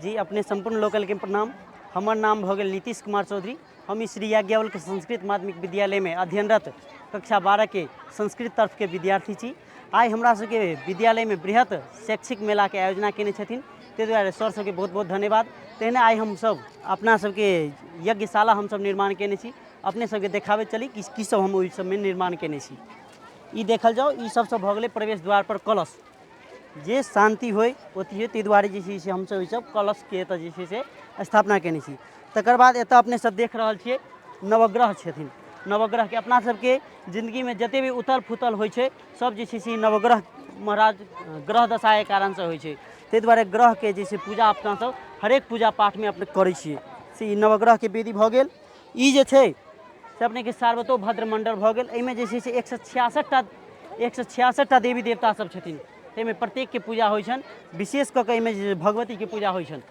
जी, अपने सम्पूर्ण लोकलके प्रणाम। हमर नाम भऽ गेल नीतीश कुमार चौधरी। हम ई श्री याज्ञवल्क्य संस्कृत माध्यमिक विद्यालयमे अध्ययनरत कक्षा 12के संस्कृत तरफके विद्यार्थी छी। आइ हमरा सबके विद्यालयमे बृहत शैक्षिक मेलाके आयोजना कयने छथिन, ताहि दुआरे सर सबके बहुत बहुत धन्यवाद। तहिना आइ हमसब अपना सबके यज्ञशाला हमसब निर्माण कयने छी। अपने सबके देखाबैत चली कि की सब हम ओहि सबमे निर्माण कयने छी। ई देखल जाउ, ई सबसँ भऽ गेलै प्रवेश द्वारपर कलश, जे शान्ति होइ अथी होइ, ताहि दुआरे जे छै से हमसब ईसब कलशके एतऽ जे छै से स्थापना कयने छी। तकर बाद एतऽ अपने सब देख रहल छियै नवग्रह छथिन। नवग्रहके अपना सबके जिन्दगीमे जते भी उथल पुथल होइ छै, सब जे छै से नवग्रह महाराज ग्रह दशाके कारणसँ होइ छै। ताहि दुआरे ग्रहके जे छै पूजा अपना सब हरेक पूजा पाठमे अपने करै छियै। से ई नवग्रहके वेदी भऽ गेल। ई जे छै से अपनेके सार्वतो भद्र मण्डल भऽ गेल। एहिमे जे छै से 166टा देवी देवता सब छथिन, ताहिमे प्रत्येकके पूजा होइ छनि। विशेष कऽ कऽ एहिमे जे भगवतीके पूजा होइ छनि।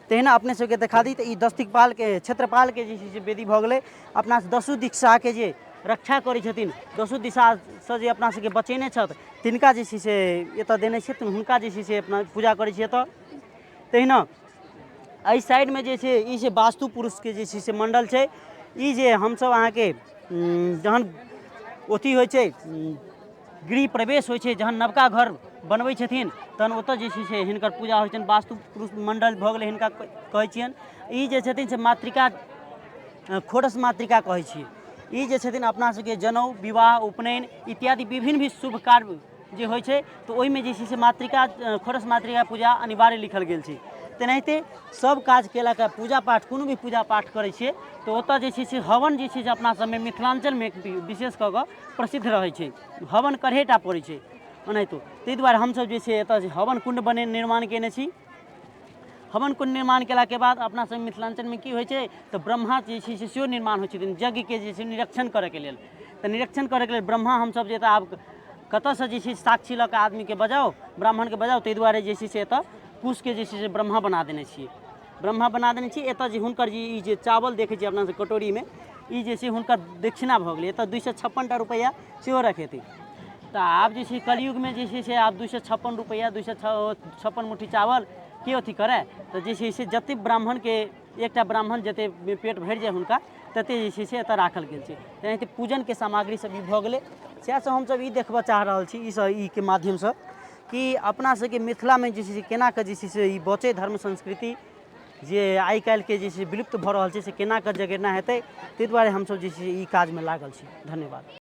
तहिना अपने सबके देखा दी तऽ ई दस्तिकपालके क्षेत्रपालके जे छै से वेदी भऽ गेलै। अपना दसो दिशाके जे रक्षा करै छथिन, दसो दिशासँ जे अपना सबके बचेने छथि, तिनका जे छै से एतऽ देने छथिन, हुनका जे छै से अपना पूजा करै छी एतऽ। तहिना एहि साइडमे जे छै ई छै वास्तु पुरुषके जे छै से मण्डल छै। ई जे हमसभ अहाँके जहन अथी होइ छै, गृह प्रवेश होइ छै, जहन नवका घर बनबै छथिन, तहन ओतऽ जे छै से हिनकर पूजा होइ छनि। वास्तु पुरुष मण्डल भऽ गेलै, हिनका कहै छियनि। ई जे छथिन से मातृका खोरस मातृका कहै छियै। ई जे छथिन अपना सबके जनउ, विवाह, उपनयन इत्यादि विभिन्न भी शुभ कार्य जे होइ छै, तऽ ओहिमे जे छै से मातृका खोरस मातृका पूजा अनिवार्य लिखल गेल छै। तेनाहिते सब काज केलाके पूजा पाठ, कोनो भी पूजा पाठ करै छियै तऽ ओतऽ जे छै से हवन जे छै से अपना सबमे मिथिलाञ्चलमे विशेष कऽ कऽ प्रसिद्ध रहै छै। हवन करहे टा पड़ै छै ओनाहितो। ताहि दुआरे हमसब जे छै एतऽ हवन कुण्ड बने निर्माण कयने छी। हवन कुण्ड निर्माण केलाके बाद अपना सब मिथिलाञ्चलमे की होइ छै तऽ ब्रह्मा जे छै से सेहो निर्माण होइ छथिन यज्ञके जे छै निरीक्षण करैके लेल। तऽ निरीक्षण करैके लेल ब्रह्मा हमसब जे एतऽ आब कतऽसँ जे छै साक्षी लऽ कऽ आदमीके बजाउ, ब्राह्मणके बजाउ, ताहि दुआरे जे छै से एतऽ कुशके जे छै से ब्रह्मा बना देने छियै, ब्रह्मा बना देने छियै एतऽ। जे हुनकर जे ई जे चावल देखै छियै अपना सब कटोरीमे, ई जे छै हुनकर दक्षिणा भऽ गेलै। एतऽ 256टा रुपैआ सेहो रखेतै। तऽ आब जे छै कलयुगमे जे छै से आब 256 रुपैआ, 256 मुट्ठी चावल के अथी करय? तऽ जे छै से जतेक ब्राह्मणके, एकटा ब्राह्मण जतेक पेट भरि जाय हुनका, ततेक जे छै से एतऽ राखल गेल छै। तेनाहिते पूजनके सामग्री सब भी भऽ गेलै। सएह सब हमसब ई देखबऽ चाहि रहल छी ई सब ई के माध्यमसँ कि अपना सबके मिथिलामे जे छै से केना कऽ जे छै से ई बचै धर्म संस्कृति, जे आइ काल्हिके जे छै विलुप्त भऽ रहल छै, से केना कऽ जगेना हेतै। ताहि दुआरे हमसब जे छै ई काजमे लागल छी। धन्यवाद।